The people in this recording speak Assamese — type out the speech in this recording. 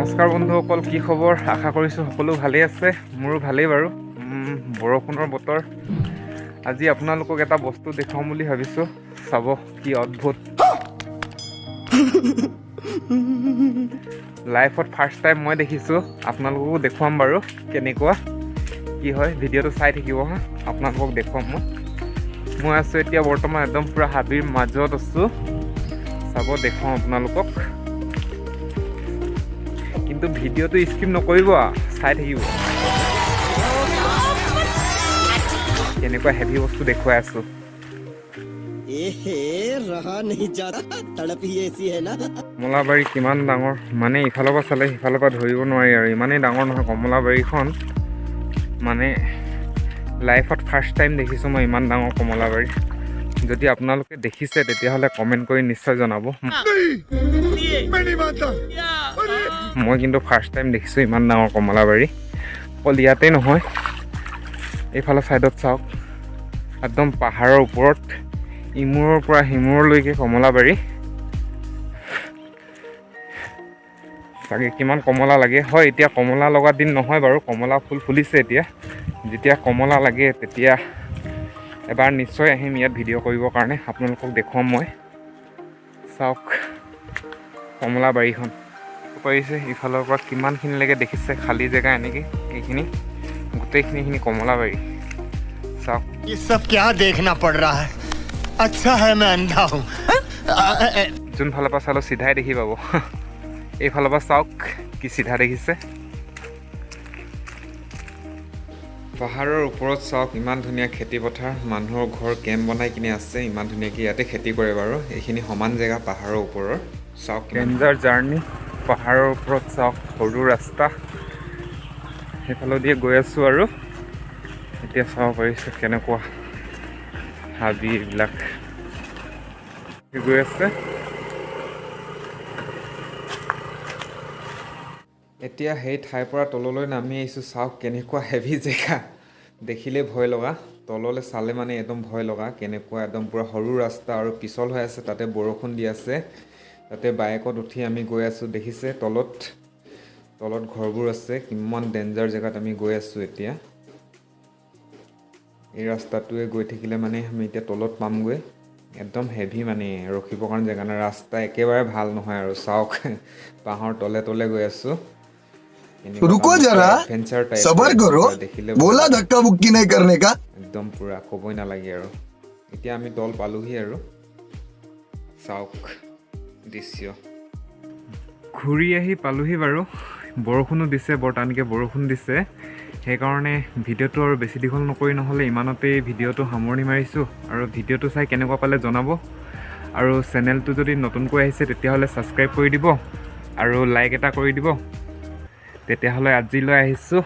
নমস্কাৰ বন্ধুসকল, কি খবৰ? আশা কৰিছোঁ সকলো ভালেই আছে। মোৰো ভালেই বাৰু। বৰষুণৰ বতৰ। আজি আপোনালোকক এটা বস্তু দেখুৱাম বুলি ভাবিছোঁ, চাব কি অদ্ভুত। লাইফত ফাৰ্ষ্ট টাইম মই দেখিছোঁ, আপোনালোককো দেখুৱাম বাৰু কেনেকুৱা কি হয়। ভিডিঅ'টো চাই থাকিব হা, আপোনালোকক দেখুৱাম মই। মই আছোঁ এতিয়া বৰ্তমান একদম পূৰা হাবিৰ মাজত আছোঁ, চাব দেখুৱাম আপোনালোকক। কিন্তু ভিডিঅ'টো স্কিপ নকৰিব, চাই থাকিব। কেনেকুৱা হেভি বস্তু দেখুৱাই আছোঁ। কমলাবাৰী কিমান ডাঙৰ, মানে ইফালৰ পৰা চালে সিফালৰ পৰা ধৰিব নোৱাৰি আৰু, ইমানেই ডাঙৰ নহয় কমলাবাৰীখন। মানে লাইফত ফাৰ্ষ্ট টাইম দেখিছোঁ মই ইমান ডাঙৰ কমলাবাৰী। যদি আপোনালোকে দেখিছে তেতিয়াহ'লে কমেণ্ট কৰি নিশ্চয় জনাব। মই কিন্তু ফাৰ্ষ্ট টাইম দেখিছোঁ ইমান ডাঙৰ কমলাবাৰী। অকল ইয়াতে নহয়, এইফালৰ ছাইডত চাওক, একদম পাহাৰৰ ওপৰত ইমূৰৰ পৰা সিমূৰলৈকে কমলাবাৰী। চাগে কিমান কমলা লাগে হয়। এতিয়া কমলা লগা দিন নহয় বাৰু, কমলা ফুল ফুলিছে এতিয়া। যেতিয়া কমলা লাগে তেতিয়া এবাৰ নিশ্চয় আহিম ইয়াত ভিডিঅ' কৰিবৰ কাৰণে, আপোনালোকক দেখুৱাম মই। চাওক কমলাবাৰীখন পাৰিছে, ইফালৰ পৰা কিমানখিনিলৈকে দেখিছে খালী জেগা এনেকৈ, এইখিনি গোটেইখিনি কমলাবাৰী। চাওক ये सब क्या देखना पड़ रहा है, अच्छा है मैं अंधा हूँ। যোনফালৰ পৰা চালেও চিধাই দেখি পাব। এইফালৰ পৰা চাওক কি চিধা দেখিছে। পাহাৰৰ ওপৰত চাওক ইমান ধুনীয়া খেতি পথাৰ, মানুহৰ ঘৰ কেম্প বনাই কিনে আছে ইমান ধুনীয়াকৈ, ইয়াতে খেতি কৰে বাৰু। এইখিনি সমান জেগা পাহাৰৰ ওপৰৰ। চাওক ডেঞ্জাৰ জাৰ্ণি, পাহাৰৰ ওপৰত চাওক সৰু ৰাস্তা, সেইফালেদিয়ে গৈ আছোঁ আৰু। এতিয়া চাব পাৰিছোঁ কেনেকুৱা হাবি এইবিলাক গৈ আছে। এতিয়া সেই ঠাইৰ পৰা তললৈ নামি আহিছোঁ। চাওক কেনেকুৱা হেভি জেগা, দেখিলেই ভয় লগা। তললৈ চালে মানে একদম ভয় লগা, কেনেকুৱা একদম পূৰা সৰু ৰাস্তা আৰু পিছল হৈ আছে, তাতে বৰষুণ দি আছে, তাতে বাইকত উঠি আমি গৈ আছোঁ। দেখিছে তলত তলত ঘৰবোৰ আছে, কিমান ডেঞ্জাৰ জেগাত আমি গৈ আছোঁ এতিয়া। এই ৰাস্তাটোৱে গৈ থাকিলে মানে আমি এতিয়া তলত পামগৈ। একদম হেভি, মানে ৰখিবৰ কাৰণে জেগা নাই, ৰাস্তা একেবাৰে ভাল নহয় আৰু। চাওক বাঁহৰ তলে তলে গৈ আছোঁ। रुको जरा, এডভেঞ্চাৰ টাইপ, सबर करो। দেখিলে बोला धक्का बुक्की नहीं करने का। একদম পূৰা ক'বই নালাগে আৰু। এতিয়া আমি তল পালোহি আৰু। চাওক দৃশ্য। ঘূৰি আহি পালোহি বাৰু। বৰষুণো দিছে, বৰ টানকৈ বৰষুণ দিছে, সেইকাৰণে ভিডিঅ'টো আৰু বেছি দীঘল নকৰি নহ'লে ইমানতেই ভিডিঅ'টো সামৰণি মাৰিছোঁ। আৰু ভিডিঅ'টো চাই কেনেকুৱা পালে জনাব, আৰু চেনেলটো যদি নতুনকৈ আহিছে তেতিয়াহ'লে ছাবস্ক্ৰাইব কৰি দিব আৰু লাইক এটা কৰি দিব। তেতিয়াহ'লে আজিলৈ আহিছোঁ।